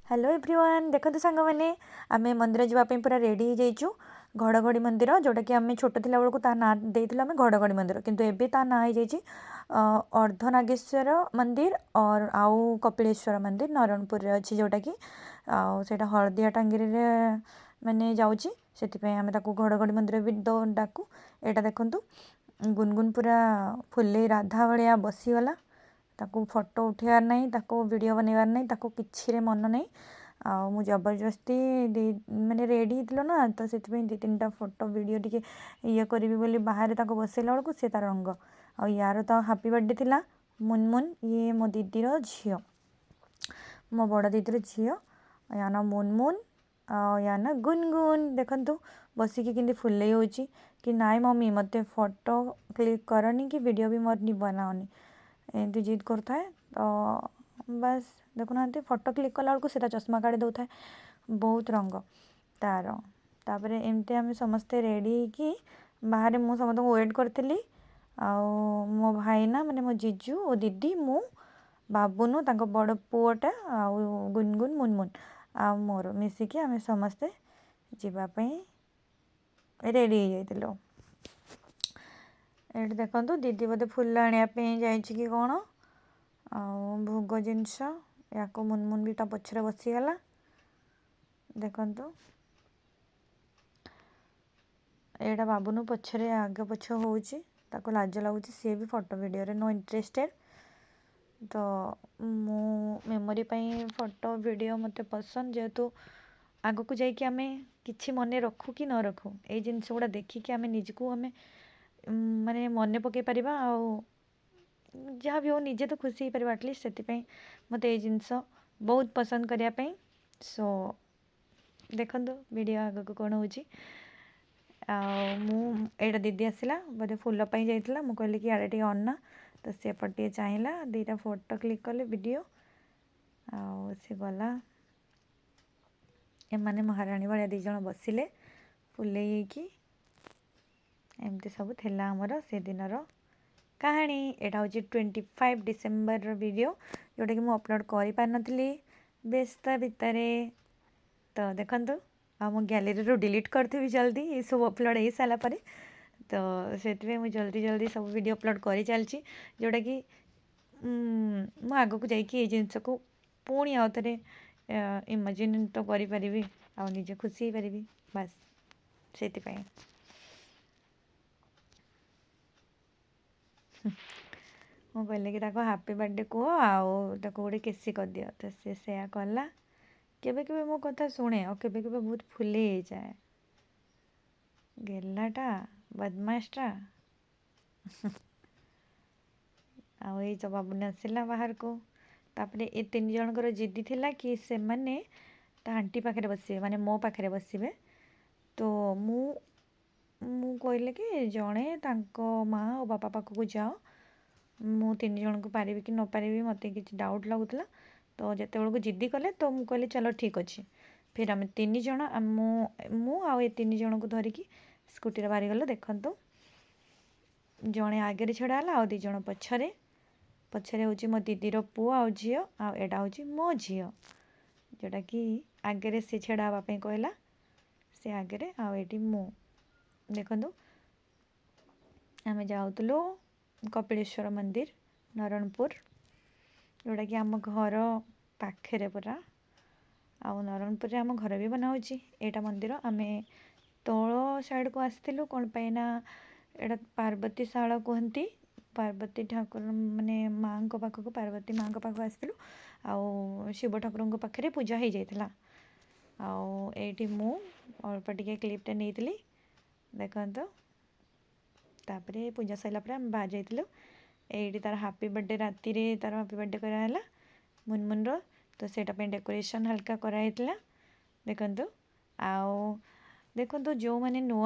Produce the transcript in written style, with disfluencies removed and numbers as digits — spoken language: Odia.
ହ୍ୟାଲୋ ଏଭ୍ରିୱାନ୍, ଦେଖନ୍ତୁ ସାଙ୍ଗମାନେ, ଆମେ ମନ୍ଦିର ଯିବା ପାଇଁ ପୁରା ରେଡ଼ି ହେଇଯାଇଛୁ। ଘଡ଼ଘଡ଼ି ମନ୍ଦିର, ଯେଉଁଟାକି ଆମେ ଛୋଟ ଥିଲା ବେଳକୁ ତା ନାଁ ଦେଇଥିଲୁ ଆମେ ଘଡ଼ଘଡ଼ି ମନ୍ଦିର, କିନ୍ତୁ ଏବେ ତା ନାଁ ହେଇଯାଇଛି ଅର୍ଦ୍ଧନାଗେଶ୍ୱର ମନ୍ଦିର ଆଉ କପିଳେଶ୍ୱର ମନ୍ଦିର ନରଣପୁରରେ ଅଛି, ଯେଉଁଟାକି ଆଉ ସେଇଟା ହଳଦିଆ ଟାଙ୍ଗିରେ ମାନେ ଯାଉଛି। ସେଥିପାଇଁ ଆମେ ତାକୁ ଘଡ଼ଘଡ଼ି ମନ୍ଦିର ବି ଡାକୁ। ଏଇଟା ଦେଖନ୍ତୁ, ଗୁନଗୁନ ପୁରା ଫୁଲେଇ ରାଧା ଭଳିଆ ବସିଗଲା। ତାକୁ ଫଟୋ ଉଠେଇବାର ନାହିଁ, ତାକୁ ଭିଡ଼ିଓ ବନେଇବାର ନାହିଁ, ତାକୁ କିଛିରେ ମନ ନାହିଁ। ଆଉ ମୁଁ ଜବରଦସ୍ତି ମାନେ ରେଡ଼ି ହେଇଥିଲୁ ନା, ତ ସେଥିପାଇଁ ଦୁଇ ତିନିଟା ଫଟୋ ଭିଡ଼ିଓ ଟିକେ ଇଏ କରିବି ବୋଲି ବାହାରେ ତାକୁ ବସେଇଲା ବେଳକୁ ସେ ତାର ରଙ୍ଗ। ଆଉ ୟାର ତ ହାପି ବାର୍ଥଡ଼େ ଥିଲା। ମୁନମୁନ, ଇଏ ମୋ ଦିଦିର ଝିଅ, ମୋ ବଡ଼ ଦିଦିର ଝିଅ। ୟା ନାଁ ମୁନମୁନ ଆଉ ୟା ନାଁ ଗୁନଗୁନ। ଦେଖନ୍ତୁ, ବସିକି କେମିତି ଫୁଲେଇ ହେଉଛି କି ନାଇଁ, ମମି, ମୋତେ ଫଟୋ କ୍ଲିକ୍ କରନି କି ଭିଡ଼ିଓ ବି ମୋର ବନାଅନି, ଏମିତି ଜିଦ୍ କରୁଥାଏ। ତ ବାସ୍, ଦେଖୁନାହାନ୍ତି, ଫଟୋ କ୍ଲିକ୍ କଲା ବେଳକୁ ସେ ତା ଚଷମା କାଢ଼ି ଦେଉଥାଏ। ବହୁତ ରଙ୍ଗ ତାର। ତାପରେ ଏମିତି ଆମେ ସମସ୍ତେ ରେଡ଼ି ହେଇକି ବାହାରେ ମୁଁ ସମସ୍ତଙ୍କୁ ୱେଟ୍ କରିଥିଲି। ଆଉ ମୋ ଭାଇନା, ମାନେ ମୋ ଜିଜୁ ଓ ଦିଦି, ମୁଁ, ବାବୁନୁ, ତାଙ୍କ ବଡ଼ ପୁଅଟା, ଆଉ ଗୁନଗୁନ, ମୁନମୁନ ଆଉ ମୋର ମିଶିକି ଆମେ ସମସ୍ତେ ଯିବା ପାଇଁ ରେଡ଼ି ହେଇଯାଇଥିଲୁ। ଏଇଠି ଦେଖନ୍ତୁ, ଦିଦି ବୋଧେ ଫୁଲ ଆଣିବା ପାଇଁ ଯାଇଛି କି କ'ଣ, ଆଉ ଭୋଗ ଜିନିଷ। ୟାକୁ ମୁନମୁନ ବି ତା ପଛରେ ବସିଗଲା। ଦେଖନ୍ତୁ, ଏଇଟା ବାବୁନୁ ପଛରେ ଆଗ ପଛ ହେଉଛି, ତାକୁ ଲାଜ ଲାଗୁଛି। ସିଏ ବି ଫଟୋ ଭିଡ଼ିଓରେ ନୋ ଇଣ୍ଟରେଷ୍ଟେଡ଼। ତ ମୁଁ ମେମୋରି ପାଇଁ ଫଟୋ ଭିଡ଼ିଓ ମୋତେ ପସନ୍ଦ, ଯେହେତୁ ଆଗକୁ ଯାଇକି ଆମେ କିଛି ମନେ ରଖୁ କି ନ ରଖୁ, ଏଇ ଜିନିଷ ଗୁଡ଼ା ଦେଖିକି ଆମେ ନିଜକୁ ଆମେ ମାନେ ମନେ ପକାଇ ପାରିବା ଆଉ ଯାହା ବି ହଉ ନିଜେ ତ ଖୁସି ହେଇପାରିବା ଆଟଲିଷ୍ଟ। ସେଥିପାଇଁ ମୋତେ ଏଇ ଜିନିଷ ବହୁତ ପସନ୍ଦ କରିବା ପାଇଁ। ସୋ ଦେଖନ୍ତୁ ଭିଡ଼ିଓ ଆଗକୁ କ'ଣ ହେଉଛି। ଆଉ ମୁଁ ଏଇଟା ଦିଦି ଆସିଲା, ବୋଧେ ଫୁଲ ପାଇଁ ଯାଇଥିଲା। ମୁଁ କହିଲି କି ଇଆଡ଼େ ଟିକେ ଅନା, ତ ସେ ଏପଟେ ଟିକେ ଚାହିଁଲା। ଦୁଇଟା ଫଟୋ କ୍ଲିକ୍ କଲେ ଭିଡ଼ିଓ, ଆଉ ସେ ଗଲା। ଏମାନେ ମହାରାଣୀ ଭଳିଆ ଦୁଇ ଜଣ ବସିଲେ ଫୁଲେଇ ହେଇକି। ଏମିତି ସବୁ ଥିଲା ଆମର ସେଦିନର କାହାଣୀ। ଏଇଟା ହେଉଛି 25 ଡିସେମ୍ବରର ଭିଡ଼ିଓ, ଯେଉଁଟାକି ମୁଁ ଅପଲୋଡ଼ କରିପାରିନଥିଲି ବ୍ୟସ୍ତ ଭିତରେ। ତ ଦେଖନ୍ତୁ, ଆଉ ମୁଁ ଗ୍ୟାଲେରୀରୁ ଡିଲିଟ୍ କରିଥିବି ଜଲ୍ଦି ଏସବୁ ଅପଲୋଡ଼ ହେଇସାରିଲା ପରେ। ତ ସେଥିପାଇଁ ମୁଁ ଜଲ୍ଦି ଜଲ୍ଦି ସବୁ ଭିଡ଼ିଓ ଅପଲୋଡ଼ କରିଚାଲିଛି, ଯେଉଁଟାକି ମୁଁ ଆଗକୁ ଯାଇକି ଏଇ ଜିନିଷକୁ ପୁଣି ଆଉ ଥରେ ଇମାଜିନ୍ ତ କରିପାରିବି ଆଉ ନିଜେ ଖୁସି ହେଇପାରିବି, ବାସ୍ ସେଥିପାଇଁ। ମୁଁ କହିଲି କି ତାକୁ ହାପି ବାର୍ଥଡ଼େ କୁହ ଆଉ ତାକୁ ଗୋଟେ କେସି କରିଦିଅ, ତ ସେ ସେୟା କଲା। କେବେ କେବେ ମୋ କଥା ଶୁଣେ ଆଉ କେବେ କେବେ ବହୁତ ଫୁଲେଇ ହେଇଯାଏ। ଗେହ୍ଲାଟା, ବଦମାସଟା। ଆଉ ଏଇ ତ ବାବୁନ ଆସିଲା ବାହାରକୁ। ତାପରେ ଏ ତିନି ଜଣଙ୍କର ଜିଦି ଥିଲା କି ସେମାନେ ତା ଆଣ୍ଟି ପାଖରେ ବସିବେ, ମାନେ ମୋ ପାଖରେ ବସିବେ। ତ ମୁଁ ମୁଁ କହିଲି କି ଜଣେ ତାଙ୍କ ମା' ଆଉ ବାପା ପାଖକୁ ଯାଅ। ମୁଁ ତିନି ଜଣଙ୍କୁ ପାରିବି କି ନ ପାରିବି, ମୋତେ କିଛି ଡାଉଟ୍ ଲାଗୁଥିଲା। ତ ଯେତେବେଳକୁ ଜିଦି କଲେ, ତ ମୁଁ କହିଲି ଚାଲ, ଠିକ୍ ଅଛି। ଫିର୍ ଆମେ ତିନି ଜଣ, ମୁଁ ଆଉ ଏ ତିନି ଜଣଙ୍କୁ ଧରିକି ସ୍କୁଟିରେ ବାହାରିଗଲୁ। ଦେଖନ୍ତୁ, ଜଣେ ଆଗରେ ଛିଡ଼ା ହେଲା ଆଉ ଦୁଇ ଜଣ ପଛରେ। ପଛରେ ହେଉଛି ମୋ ଦିଦିର ପୁଅ ଆଉ ଝିଅ, ଆଉ ଏଇଟା ହେଉଛି ମୋ ଝିଅ, ଯେଉଁଟାକି ଆଗରେ ସେ ଛିଡ଼ା ହେବା ପାଇଁ କହିଲା, ସେ ଆଗରେ ଆଉ ଏଇଠି ମୁଁ। ଦେଖନ୍ତୁ, ଆମେ ଯାଉଥିଲୁ କପିଳେଶ୍ୱର ମନ୍ଦିର ନରଣପୁର, ଯେଉଁଟାକି ଆମ ଘର ପାଖରେ ପୁରା। ଆଉ ନରଣପୁରରେ ଆମ ଘର ବି ବନା ହେଉଛି। ଏଇଟା ମନ୍ଦିର। ଆମେ ତଳ ସାଇଡ଼କୁ ଆସିଥିଲୁ କ'ଣ ପାଇଁ ନା ଏଇଟା ପାର୍ବତୀ ଶାଳ କୁହନ୍ତି। ପାର୍ବତୀ ଠାକୁର, ମାନେ ମାଆଙ୍କ ପାଖକୁ, ପାର୍ବତୀ ମାଆଙ୍କ ପାଖକୁ ଆସିଥିଲୁ ଆଉ ଶିବ ଠାକୁରଙ୍କ ପାଖରେ ପୂଜା ହେଇଯାଇଥିଲା। ଆଉ ଏଇଠି ମୁଁ ଅଳ୍ପ ଟିକେ କ୍ଲିପ୍ଟା ନେଇଥିଲି, ଦେଖନ୍ତୁ। ତାପରେ ପୂଜା ସରିଲା ପରେ ଆମେ ବାହାରି ଯାଇଥିଲୁ। ଏଇଠି ତାର ହାପି ବାର୍ଥଡ଼େ, ରାତିରେ ତାର ହାପି ବାର୍ଥଡ଼େ କରାହେଲା ମୁନମୁନର, ତ ସେଇଟା ପାଇଁ ଡେକୋରେସନ୍ ହାଲକା କରାହେଇଥିଲା। ଦେଖନ୍ତୁ, ଆଉ ଦେଖନ୍ତୁ ଯେଉଁମାନେ ନୂଆ